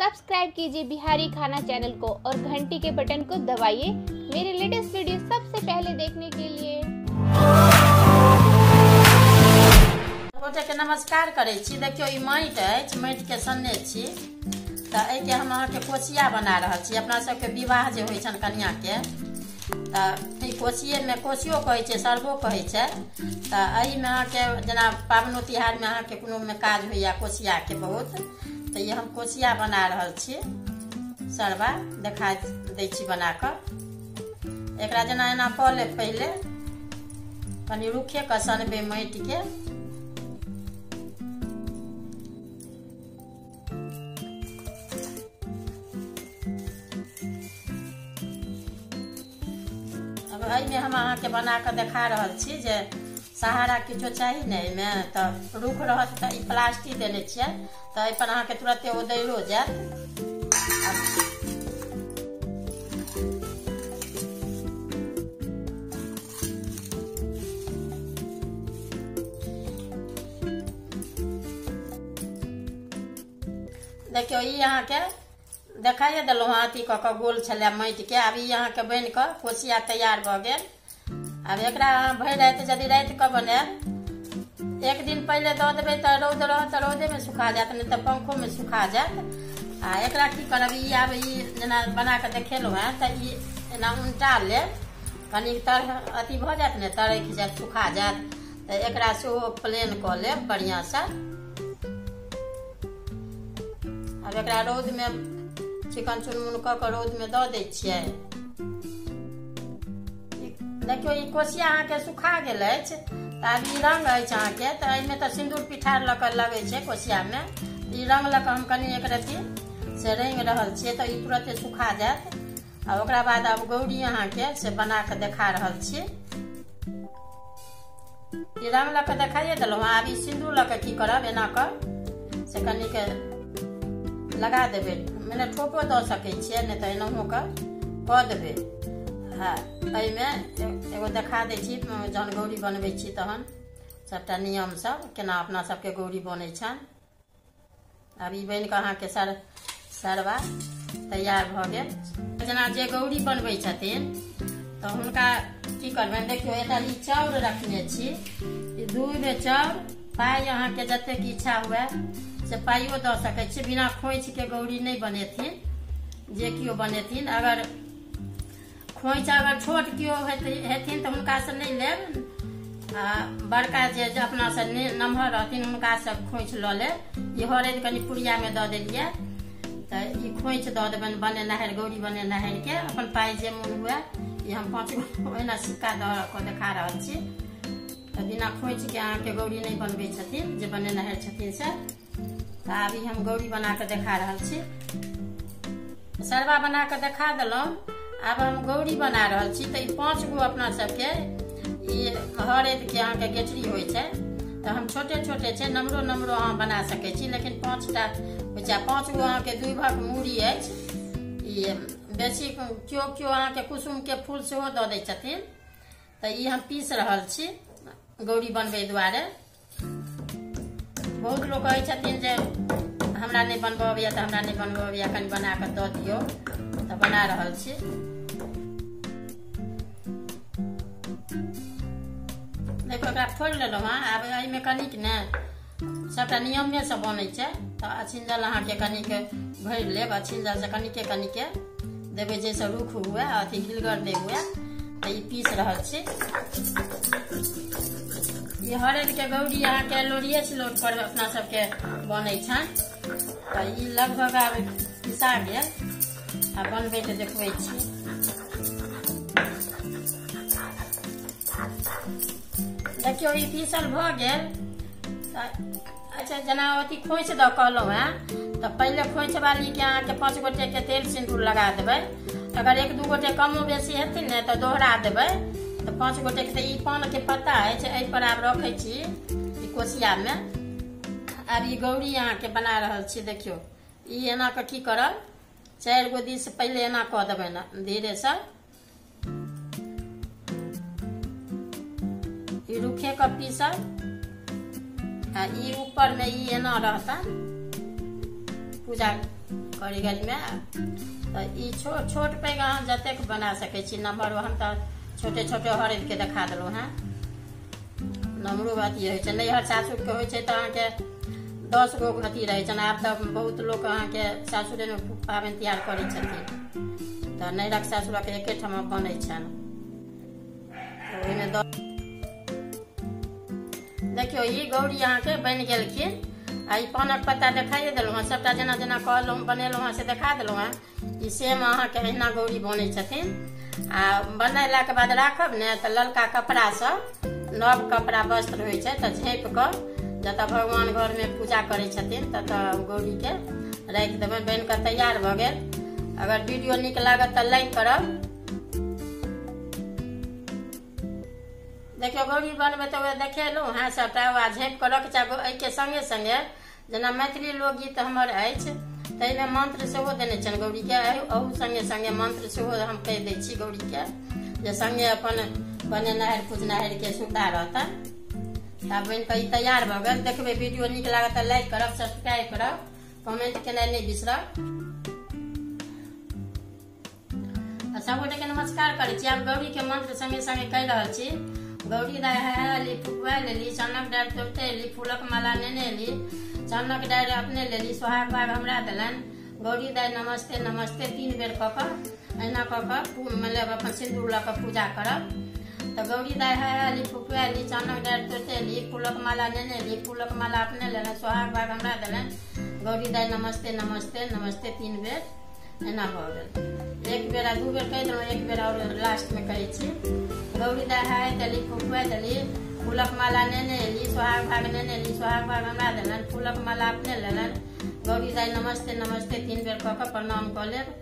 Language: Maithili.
सब्सक्राइब कीजिए बिहारी खाना चैनल को और घंटी के बटन को दबाइए मेरे लेटेस्ट वीडियो सबसे पहले देखने के लिए। गोटे के नमस्कार करै छी। देखियौ ई माटि अछि, माटि के सनने छी तऽ एहिके हम अहाँके कोसिया बना रहल छी। अपना सबके विवाह जे होइ छनि कनिया के तऽ ई कोसियेमे कोसियो कहै छै, सरबो कहै छै। तऽ एहिमे अहाँके जेना पाबनो तिहारमे अहाँके कोनोमे काज होइया कोसियाके बहुत, तऽ ई हम कोसिया बना रहल छी। सरबा देखा दै छी बना कऽ। एकरा जेना एना कऽ लेब, पहिले कनि रुखे कऽ सनबै माटिके। अब एहिमे हम अहाँके बना कऽ देखा रहल छी जे सहारा किछो चाही ने एहिमे, तऽ रुख रहत तऽ ई प्लास्टिक देने छियै तऽ एहिपर अहाँके तुरते उदैरो जायत। देखियौ ई अहाँके देखाइए देलहुँ हँ, अथी कऽ कऽ गोल छलै माटिके। आब ई अहाँके बनि कऽ कोसिया तैयार भऽ गेल। आब एकरा अहाँ भरि राति यदि राति कऽ बनायब, एक दिन पहिले दऽ देबै तऽ रौद रहत तऽ रौदेमे सुखा जायत, नहि तऽ पंखोमे सुखा जायत। आ एकरा की करब, ई आब ई जेना बना कऽ देखेलहुँ हेँ तऽ ई एना उनटा लेब, कनि तर अथी भऽ जायत ने, तरकि जायत, सुखा जायत। तऽ एकरा सेहो प्लेन कऽ लेब बढ़िआँसँ। आब एकरा रौदमे चिकन चुनमुन कऽ कऽ रौदमे दऽ दै छियै। देखियौ ई कोसिया अहाँके सुखा गेल अछि। तऽ आब ई रंग अछि अहाँके, तऽ एहिमे तऽ सिन्दूर पिठार लऽ कऽ लगै छै कोसियामे। ई रंग लऽ कऽ हम कनि एक रत्ती से रंगि रहल छियै तऽ ई तुरते सुखा जायत। आ ओकरा बाद आब गौरी अहाँके से बना कऽ देखा रहल छी। ई रंग लऽ कऽ देखाइए देलहुँ। आब ई सिन्दूर लऽ कऽ की करब, एना कऽ से कनिक लगा देबै, मने ठोपो दऽ सकै छियै, नहि तऽ एनाहो कऽ देबै। आ एहिमे एगो देखा दै छी, जहन गौरी बनबै छी तहन सबटा नियम सब केना अपना सबके गौरी बनै छनि। आब ई बनि कऽ अहाँके सरबा तैयार भऽ गेल। जेना जे गौरी बनबै छथिन तऽ हुनका की करबनि, देखियौ एतऽ ई चाउर रखने छी, ई दूबे चाउर, पाइ अहाँके जतेक इच्छा हुए से पाइयो दऽ सकै छी। बिना खोँइछके गौरी नहि बनेथिन, जे केओ बनेथिन। अगर खोँइछ अगर छोट केओ हेथिन तऽ हुनकासँ नहि लेब, आ बड़का जे अपनासँ नमहर रहथिन हुनकासँ खोँइछ लऽ लेब। ई हरदि कनि पुड़ियामे दऽ देलियै तऽ ई खोँइछ दऽ देबनि बनेनाहर, गौरी बनेनाहरके अपन पाइ जे मोन हुए। ई हम 5 गो ओहिना सिक्का दऽ कऽ देखा रहल छी। तऽ बिना खोँइछके अहाँके गौरी नहि बनबै छथिन जे बनेनाहर छथिन से। तऽ आब ई हम गौरी बना कऽ देखा रहल छी। सरबा बना कऽ देखा देलहुँ। आब हम गौरी बना रहल छी। तऽ ई 5 गो अपना सबके ई हरदिके अहाँके गेठरी होइ छै, तऽ हम छोटे छोटे छै, नमरो नमरो अहाँ बना सकै छी, लेकिन 5टा होइ छै। 5 गो अहाँके दूभक मूड़ी अछि। ई बेसी केओ केओ अहाँके कुसुमके फूल सेहो दऽ दै छथिन। तऽ ई हम पीस रहल छी गौरी बनबै दुआरे। बहुत लोक कहै छथिन जे हमरा नहि बनबऽ अबैया तऽ हमरा नहि बनबऽ अबैया, कनि बना कऽ दऽ दियौ, तऽ बना रहल छी। देखियौ एकरा फोड़ि लेलहुँ हँ। आब एहिमे कनिक ने सबटा नियमेसँ बनै छै, तऽ अछिंजल अहाँके कनिक भरि लेब। अछिंजलसँ कनिके कनिके देबै जाहिसँ रुख हुए, अथी गिलगर नहि हुए। तऽ ई पीस रहल छी। ई हरदिके गौरी अहाँके लोरिये सिलौट पर अपना सबके बनै छनि। तऽ ई लगभग आब पिसा गेल। आ बनबै तऽ देखबै छी। देखियौ ई पीसल भऽ गेल। अच्छा जेना अथी खोँइछ दऽ कहलहुँ हेँ, तऽ पहिले खोँइछ वालीके अहाँके 5 गोटेके तेल सिन्दूर लगा देबै। अगर 1-2 गोटे कमो बेसी हेथिन ने तऽ दोहरा देबै। तऽ 5 गोटेके तऽ ई पानके पत्ता अछि, एहिपर आब रखै छी ई कोसियामे। आब ई गौरी अहाँके बना रहल छी। देखियौ ई एना कऽ की करब, 4 गो दिस पहिले एना कऽ देबै ने धीरेसँ। ई रुखे कऽ पीसब आ ई ऊपरमे ई एना रहतनि पूजा कारीगरीमे। तऽ ई छोट पैघ अहाँ जतेक बना सकै छी नम्हर। हम तऽ छोटे छोटे हरदिके देखा देलहुँ हेँ। नम्हरो अथी होइ छै, नैहर सासुरके होइ छै तऽ अहाँके 10 गो अथी रहै छनि। आब तऽ बहुत लोक अहाँके सासुरेमे पाबनि तिहार करै छथिन, तऽ नैहरक सासुरक एकेठाम बनै छनि। ओहिमे देखियौ ई गौरी अहाँके बनि गेलखिन। आ ई पानक पत्ता देखाइए देलहुँ हेँ, सभटा जेना जेना कहलहुँ बनेलहुँ हेँ से देखा देलहुँ हेँ। ई सेम अहाँके अहिना गौरी बनै छथिन। आ बनेलाके बाद राखब ने तऽ ललका कपड़ासँ, नव कपड़ा वस्त्र होइ छै तऽ झाँपि कऽ जतऽ भगवान घरमे पूजा करै छथिन ततऽ गौरीके राखि देबै। बनि कऽ तैयार भऽ गेल। अगर वीडियो नीक लागत तऽ लाइक करब। देखियौ गौरी बनबै तऽ वएह देखेलहुँ हेँ सभटा। वएह झाँपि कऽ रखै छै। एहिके सङ्गे सङ्गे जेना मैथिली लोकगीत हमर अछि ताहिमे मंत्र सेहो देने छनि गौरीके। अहू सङ्गे सङ्गे मंत्र सेहो हम कहि दै छी गौरीके, जे सङ्गे अपन बनेनाहर पूजनाहरके सुविधा रहतनि। आब बनि कऽ ई तैयार भऽ गेल। देखबै वीडियो नीक लागत तऽ लाइक करब, सब्सक्राइब करब, कमेंट केनाइ नहि बिसरब। आ सबगोटेके नमस्कार करै छी। आब गौरीके मंत्र सङ्गे सङ्गे कहि रहल छी। गौरी दाइ एली फुकवा लेली, चानक डारि तोड़ते एली, फूलक माला नेने एली, चानक डारि अपने लेली, सोहाग भाग हमरा देलनि। गौरी दाइ नमस्ते नमस्ते 3 बेर कऽ कऽ एना कऽ कऽ मतलब अपन सिन्दूर लऽ कऽ पूजा करब। तऽ गौरी दाइ एली फुकवा एली, चानक डारि तोड़ते एली, फूलक माला नेने एली, फूलक माला अपने लेलनि, सोहाग भाग हमरा देलनि। गौरी दाइ नमस्ते नमस्ते नमस्ते 3 बेर एना भऽ गेल। 1 बेर आ 2 बेर कहि देलहुँ, 1 बेर आओर लास्टमे कहै छी। गौरी दाइ हाय देली फुकवा देली, फूलक माला नेने एली, सोहाग भाग नेने एली, सोहाग भाग हमरा देलनि, फूलक माला अपने लेलनि। गौरी दाइ नमस्ते नमस्ते 3 बेर कऽ कऽ प्रणाम कऽ लेब।